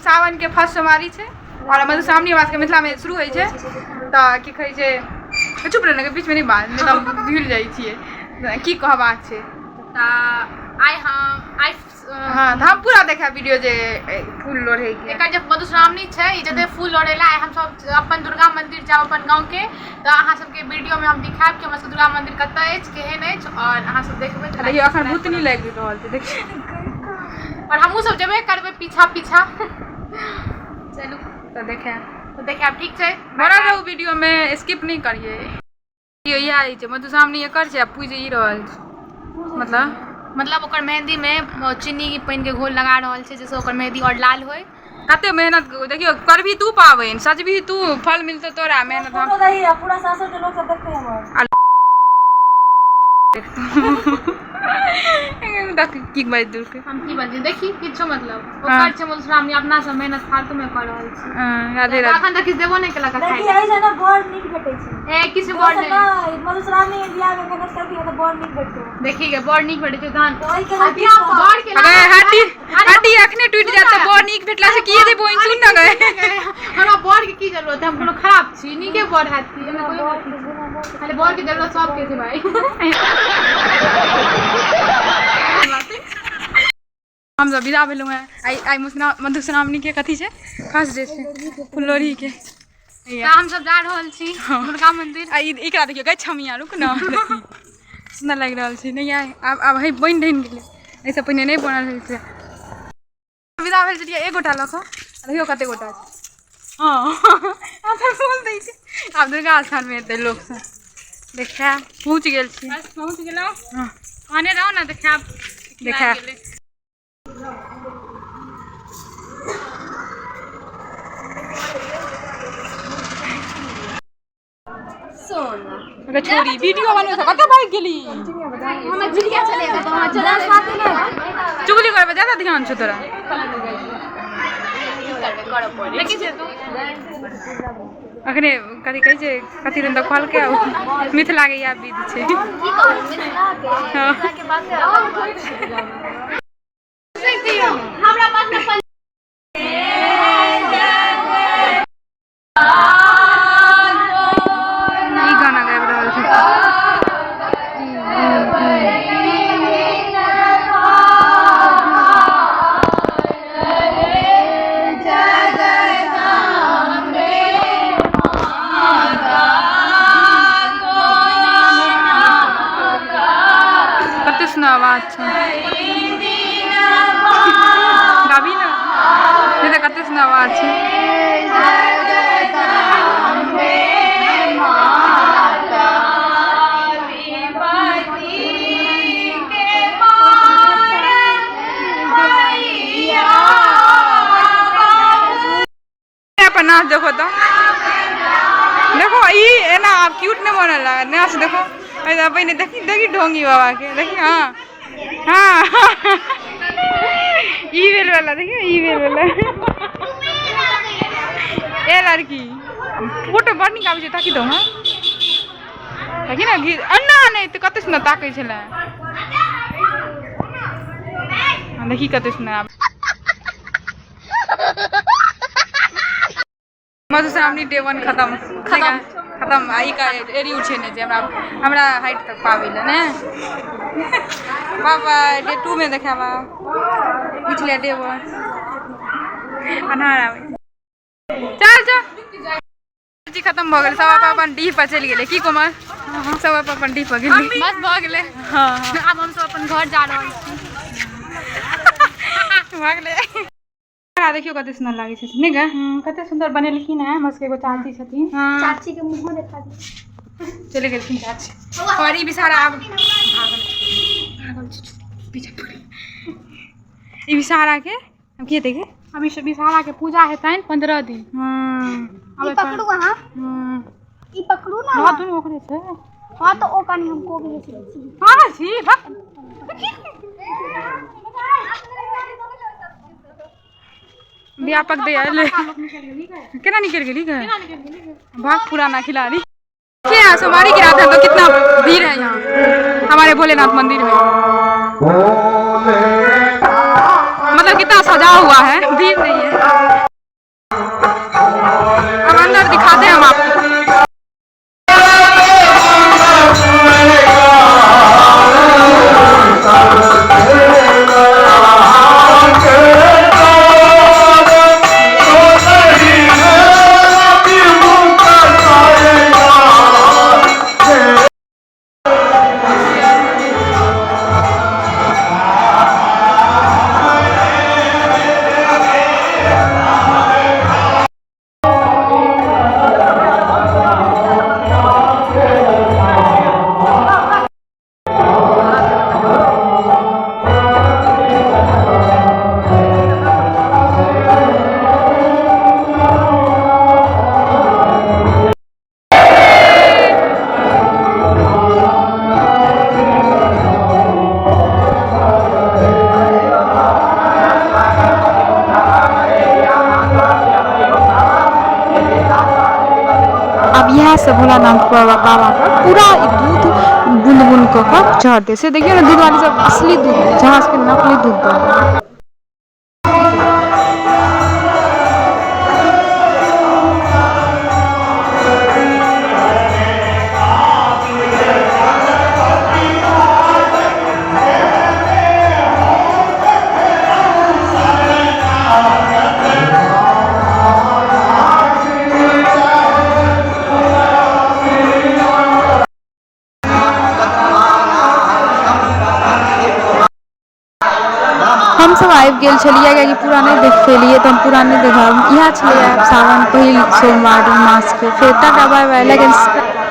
सावन के फर्स्ट सोमवारी छै और मधुश्रावणी हमरा सबके मिथिला में शुरू होइ छै। तऽ की कहै छै, चुप रह ने, बीच में नहि बाज, नहि तऽ हम भूलि जाइ छियै की कहबाक छै। तऽ आइ हम आइ हँ, तऽ हम पूरा देखायब वीडियो जे फूल लोढ़ै के। एकर जे मधुश्रावणी छै, ई जते फूल लोढ़ै लए आइ हमसब अपन दुर्गा मंदिर जायब अपन गाँव के। तऽ अहाँ सबके वीडियो में हम दिखायब कि हमर सबके दुर्गा मंदिर कतऽ अछि, केहन अछि, और अहाँ सब देखबै। तऽ देखियौ, अखन भूतनी लागि रहल छै, देखियौ। और हमहूँ सब जेबे करबै पीछा पीछा। चलू तऽ देखायब, तऽ देखायब। ठीक छै, बनल रहू वीडियो में, स्किप नहि करियै। इएह छै मधुश्रावणी, एकर छै आ पूजि ई रहल छै। मतलब ओकर मेहंदी में चीनी पानि के घोल लगा रहल छै, जाहिसँ ओकर मेहंदी और लाल होय। कते मेहनत देखियौ, करबही तू पाबनि, सजबही तू, फल मिलतौ तोरा, मेहनत हम पूरा सासुर के लोक सब देखते हमर देख की बाजि देलकै। हम की बाजि देखी किछो, मतलब ओकर छै मधुश्रावणी, अपना सब मेहनत फालतू में कऽ रहल छी। राधे राधे। अखन तक किछु देबो नहि केलक। देखी, एहि से ना बड़ नीक भेटै छै। ए किछु बड़ नहि, मधुश्रावणी के बियाह में मेहनत करबी तऽ बड़ नीक भेटतौ। देखी गे, बड़ नीक भेटै छै तहन बड़ के अरे हड्डी हड्डी अखने टूटि जायत तऽ बड़ नीक भेटला से की हेतै बहिन, सुन न गए। हमरा बड़ के की जरूरत है, हम कोनो खराब छी? नीके बड़ हैत की, खाली बड़ के जरूरत सबके छै भाई। हम सब विदा भेलहुँ हेँ। आइ आइ मधुश्रावणी के कथी छै, फर्स्ट डे छै फुललोढ़ी के। तऽ हमसब जा रहल छी दुर्गा मंदिर। आ एकरा देखियौ गै छमिया, रुक न, सुन्दर लागि रहल छै। नहि आइ आब आब हे बनि ढनि गेलै, एहिसँ पहिने नहि बनल होइ छै। विदा भेल छलियै एक गोटा लऽ कऽ, देखियौ कते गोटा छै। हँ, आब तऽ बोल दै छै। आब दुर्गा स्थानमे हेतै लोकसब देखायब। पहुँच गेल छी। बस पहुँच गेलहुँ। हँ, कहने रहौ ने देखायब। देखायब। अरे छोरी, वीडियो बनबै से कतऽ भागि गेली? हमे चिड़िया चलेगा तो वहाँ चला। चुगली करबै ज्यादा ध्यान छौ तोरा। देखी छै तू अखने कथी कहै छै, कथी दिन तऽ कहलकै, मिथिलाके इएह विध छै। हँ। हमरा पास ने ई गाना गाबि रहल छै। कते सुन्दर आवाज छै, गाबी ने। नहीं तऽ कते सुन्दर आवाज छै। अपन नाच देखो तऽ देखो, ई एना आब क्यूट नहि बनल है। नाच देखो, ऐसा पहिने देखी देखी ढोंगी बाबा के देखी। हाँ हाँ, ई भेल वाला देखियो, ई भेल वाला। ए लड़की, फोटो बड़ नीक आबै छै, ताकि दौ। हाँ, देखी ने घी अन्ना नहि तऽ कते सुन्दर ताकै छलै। हाँ, देखी कते सुन्दर आबै। मधुश्रावणी डे वन खतम, खतम, खतम। आ ई का एड़ी उठेने छै हमरा हमरा हाइट तक पाबै लए ने। बाबा, डे टू में देखायब। पिछले डे वन अन्हार आबै। चल चल जी, खतम भऽ गेलै। सब अपन अपन डीह पर चलि गेलै। की कोमल, सब अपन अपन डीह पर गेलै? बस भऽ गेलै। हँ, आब हमसब अपन घर जा रहल छी। भऽ गेलै। देखियौ कते सुन्दर लागै छै, नहि गे? कते सुन्दर बनेलखिन हेँ हमर सबके एगो चाची छथिन। हँ, चाची के मुँहो देखा दे। चलि गेलखिन चाची। और ई बिसारा आब भागल भागल छै पीछा। ई बिसारा के अब की हेतै गे? अभी विषहारा के पूजा हेतनि 15 दिन। हँ। आब ई पकड़ू अहाँ। हँ। ई पकड़ू ना। हँ, दुनू ओकरे छै। हाँ, तो ओ कनी हम कोबी बेच लै छी। पागल छी, भक। व्यापक दे आयल। केना निकलि गेली गे? भाग पुराना खिलाड़ी। देखिए यहाँ सोमवारी की रात है तो कितना भीड़ है यहाँ हमारे भोलेनाथ मंदिर में, मतलब कितना सजा हुआ है, भीड़ नहीं है। दिखाते हैं हम आपको। आब इएह सब भोलानाथ बाबा पर पूरा ई दूध बूंद बूंद कऽ कऽ चढ़तै। से देखियौ ने, दूध वाली सब असली दूध दै छै, हमरा सबके नकली दूध दऽ देलक। हमसब आबि गेल छलियै, कियाकि पूरा नहि देख पेलियै, तऽ हम पूरा नहि देखब। इएह छलैए सावन पहिल सोमवारी मासके। फेर टाटा, बाय बाय, लाइक एंड।